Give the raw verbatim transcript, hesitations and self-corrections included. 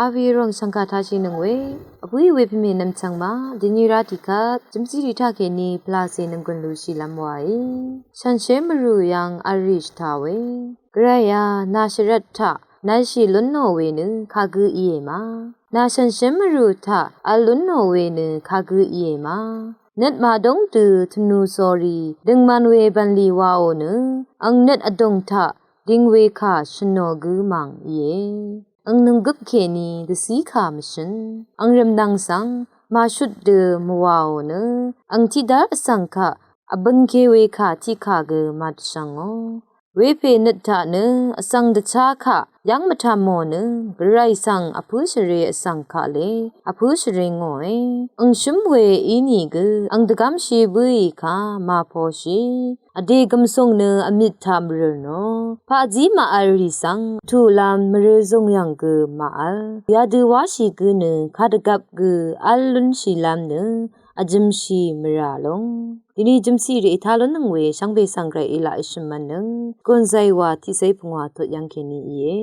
Aviròng shv̀ngkà tāshìnøng we vpǿì we pvmè nvmchvng ma dvni rá tiqkvt jv̀mcìrì taqkèní pvlacè nv̀mgùn lushìlv́m wàí. Shànshér mvrù yv́ng v̄l rì shvtā we. Gvrayá nà shvrvt taq nv̄lshì lúnò we nø kagǿ íe ma. Nà shànshér mvrù taq v̄l lúnò we nø kagǿ íe ma. Nøt màdóng dø tvnù sórí døngman we bv̀nlì waò nø ang nøt vdùng taq ding we kà shvnò gǿ mv̀ng íe. Ang nònggøp kèní dvcíkà mvshø̀n. Ang rv̀mnvng svng màshut dø mvwàò nø ang tiqdv́r vsvng kaq vbønke we kà tiqkà gø màdvshvngò. Wepè nøt taq nø vsvng dvchá kaq yv́ng mvtàmò nø Gvray svng vpǿ shvrē vsvng kaq le vpǿ shvrē ngòe. Ang shǿm we ínìgø ang dvgv́mshì bǿì kà màposhì. Vdè gv̀msùng nø vmit taq mvrø̀r nò paqzí màvl rì svng vtùlv́m mvrø̄ zùng yv̀ng gø màvl. Yadø wáshì gǿ nø kadvgvp gø v̄l lúnshìlv́m nø vjø̄mshì mvrà lúng. Dvni jv̀mcìrì ètá lúnnøng we shvngbe svng Gvray í laq èshø̀mv̄nnøng. Gùnzay wa tiqcé pungwà tut yv́ng kèní íe.